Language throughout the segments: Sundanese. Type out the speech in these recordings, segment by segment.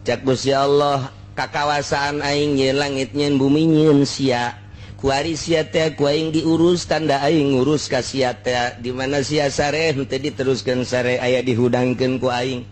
Cak Gusti Allah, kakawasaan aing nyieun langit, nyieun bumi, nyieun sia. Kuari sia teh ku aing diurus, tanda aing ngurus ka sia teh. Di mana sia sare henteu diteruskeun sare, aya dihudangkeun ku aing.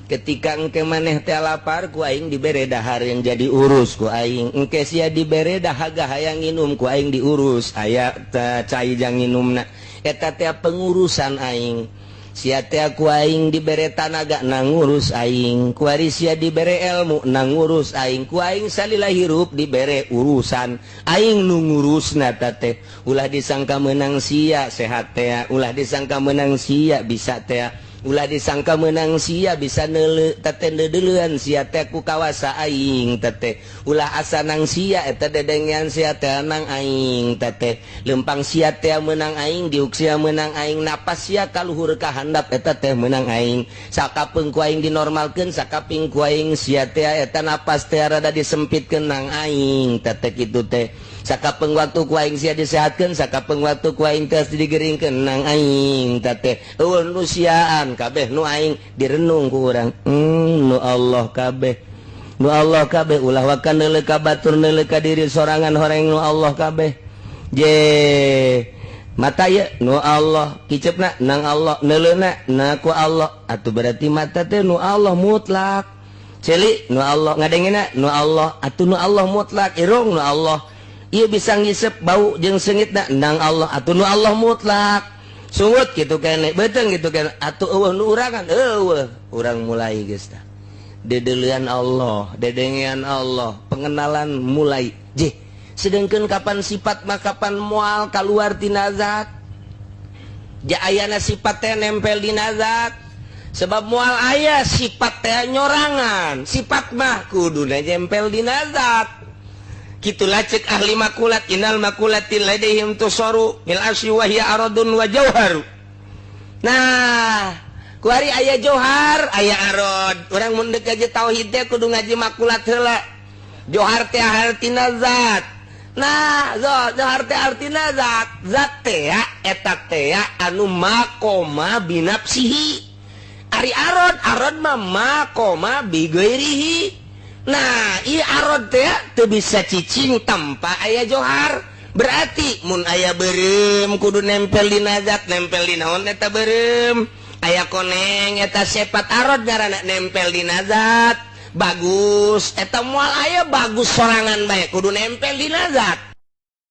Ketika engke maneh teh lapar, ku aing dibere dahareun, jadi urus ku aing. Engke sia dibere dahaga, hayang nginum, ku aing diurus, aya cai jang nginumna. Eta teh pengurusan aing. Sia teh ku aing dibere tanaga, na ngurus aing. Kuari sia dibere ilmu, na ngurus aing. Ku aing salila hirup dibere urusan, aing nu ngurusna teh. Ulah disangka menang sia sehat teh, ulah disangka menang sia bisa teh, ulah disangka menang sia bisa neuleu teh. Deudeuleun sia teh ku kawasa aing teh. Ulah asa nang sia, eta dedengean sia teh nang aing teh. Lempang sia teh menang aing, diuk sia menang aing, napas sia kaluhur ka handap eta teh menang aing. Sakapeung ku aing dinormalkeun, sakaping ku aing sia teh eta napas teh rada disempitkeun, nang aing teh kitu teh. Sakapeng waktu ku aing sia disehatkeun, sakapeng waktu ku aing teh digeringkeun, nang aing teh. Euweuh nu siaan, kabeh nu aing. Direnung ku urang, nu Allah kabeh, nu Allah kabeh. Ulah waka neuleu ka batur, neuleu ka diri sorangan, horeng nu Allah kabeh. Je mata ya nu Allah, kicepna nang Allah, neuleuna na ku Allah. Atuh berarti mata teh nu Allah mutlak, ceuli nu Allah, ngadengena nu Allah, atuh nu Allah mutlak, irung nu Allah. Ieu bisa ngisep bau jeung seungitna nang Allah, atuh nu Allah mutlak. Sungut gitu kene, beuteung gitu kene, atuh euweuh nu urangan, euweuh. Urang mulai geus tah dedeulean Allah, dedengean Allah, pengenalan mulai. Jeh, sedangkan kapan sifat mah kapan moal keluar tina zat? Ja ayana sifat teh nempel dina zat, sebab moal aya sifat teh nyorangan. Sifat mah kuduna nempel dina zat. Gitulah cek ahli makulat, innal makulati ladaihim tusaru bil asyi wa hiya aradun wa jauharu. Nah, kuari aya johar, aya arod. Urang mun deuk ngaji tauhid teh kudu ngaji makulat heula. Johar teh artina zat. Nah, johar teh artina zat. Zat teh eta teh anu maqoma binafsihi. Ari arod, arod mah maqoma bigairihi. Nah, ieu arod teh teu bisa cicing tanpa aya johar. Berarti mun aya beureum kudu nempel dina zat, nempel di naon eta beureum. Aya koneng, eta sifat arod ngaranna, nempel dina zat. Bagus eta moal aya bagus sorangan bae, kudu nempel dina zat.